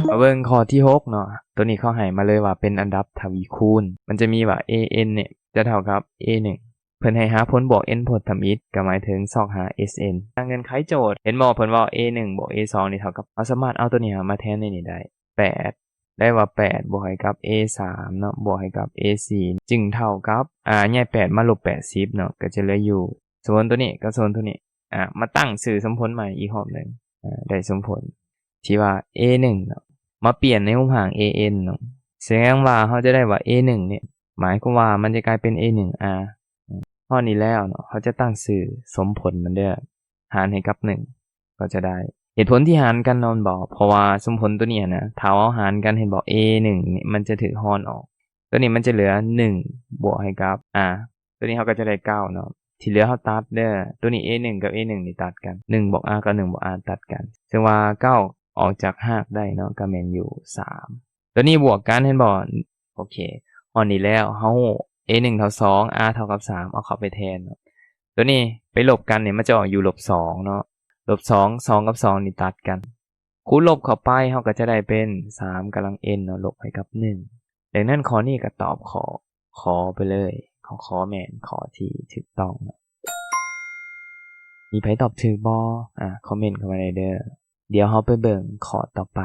ມາເບິ່ງຂໍ້ທີຫົກເນາະ ໂຕນີ້ເຂົາໃຫ້ມາເລີຍວ່າເປັນອັນດັບທະວີຄູນ ມັນຈະມີວ່າ ເອເອັນ ນີ້ຈະເທົ່າກັບ ເອໜຶ່ງ ເພິ່ນໃຫ້ຫາຜົນບວກ n ພົດທຳອິດ ກໍໝາຍເຖິງຊອກຫາ ເອສເອັນ ຕາມເງື່ອນໄຂໂຈດ ເຫັນບໍ່ ເພິ່ນເວົ້າ ເອໜຶ່ງ ບວກ ເອສອງ ນີ້ເທົ່າກັບ ເຮົາສາມາດເອົາໂຕນີ້ມາແທນໃນນີ້ໄດ້ ແປດ ໄດ້ວ່າ ແປດ ບວກໃຫ້ກັບ ເອສາມ ເນາະ ບວກໃຫ້ກັບ ເອສີ່ ຈຶ່ງເທົ່າກັບ ອາ ຍ້າຍ ແປດ ມາລົບ ແປດສິບ ເນາະ ກໍຈະເຫຼືອຢູ່ ສົມຜົນໂຕນີ້ກັບສົມຜົນໂຕນີ້ ອາ ມາຕັ້ງຊື່ສົມຜົນໃໝ່ອີກຮອບໜຶ່ງ ອາ ໄດ້ສົມຜົນທີ່ວ່າ ເອໜຶ່ງ ເນາະ ມາປ່ຽນໃນຮູບຮ່າງ ເອເອັນ ເນາະ ສະແດງວ່າເຮົາຈະໄດ້ວ່າ ເອໜຶ່ງ ນີ້ ໝາຍຄວາມວ່າມັນຈະກາຍເປັນ ເອໜຶ່ງອາ ຮອດນີ້ແລ້ວເນາະ ເຮົາຈະຕັ້ງຊື່ສົມຜົນມັນເດີ ຫານໃຫ້ກັບໜຶ່ງ ກໍຈະໄດ້ ເຫດຜົນທີ່ຫານກັນເນາະ ແມ່ນບໍ່ ເພາະວ່າສົມຜົນໂຕນີ້ນະ ຖ້າເຮົາຫານກັນ ເຫັນບໍ່ ເອໜຶ່ງ ນີ້ມັນຈະຖືກຮອນອອກ ໂຕນີ້ມັນຈະເຫຼືອ ໜຶ່ງ ບວກໃຫ້ກັບ ອາ ໂຕນີ້ເຮົາກໍຈະໄດ້ ເກົ້າ ເນາະ ທີ່ເຫຼືອເຮົາຕັດເດີ ໂຕນີ້ ເອໜຶ່ງ ກັບ ເອໜຶ່ງ ນີ້ຕັດກັນ ໜຶ່ງ ບວກ ອາ ກັບ ໜຶ່ງ ບວກ ອາ ຕັດກັນ ເຊິ່ງວ່າ ເກົ້າ ອອກຈາກຮາກໄດ້ເນາະ ກໍແມ່ນຢູ່ ສາມ ໂຕນີ້ບວກກັນ ເຫັນບໍ່ ໂອເຄ ຮອດນີ້ແລ້ວ ເຮົາຮູ້ ເອໜຶ່ງ ເທົ່າ ສອງ ອາ ເທົ່າກັບ ສາມ ເອົາເຂົ້າໄປແທນເນາະ ໂຕນີ້ໄປລົບກັນນີ້ ມັນຈະອອກຢູ່ ລົບສອງ ເນາະ ລົບສອງ ສອງ ກັບ ສອງ ນີ້ຕັດກັນ ຄູນລົບເຂົ້າໄປ ເຮົາກໍຈະໄດ້ເປັນ ສາມ ກຳລັງ n ເນາະ ລົບໃຫ້ກັບ ໜຶ່ງ ດັ່ງນັ້ນຂໍ້ນີ້ກໍຕອບຂໍ້ ຂ ໄປເລີຍ ຂໍ້ ຂ ແມ່ນຂໍ້ທີ່ຖືກຕ້ອງເນາະ ມີໃຜຕອບຖືກບໍ່ ອາ ຄອມເມັນເຂົ້າມາໄດ້ເດີ ດຽວເຮົາໄປເບິ່ງຂໍ້ຕໍ່ໄປ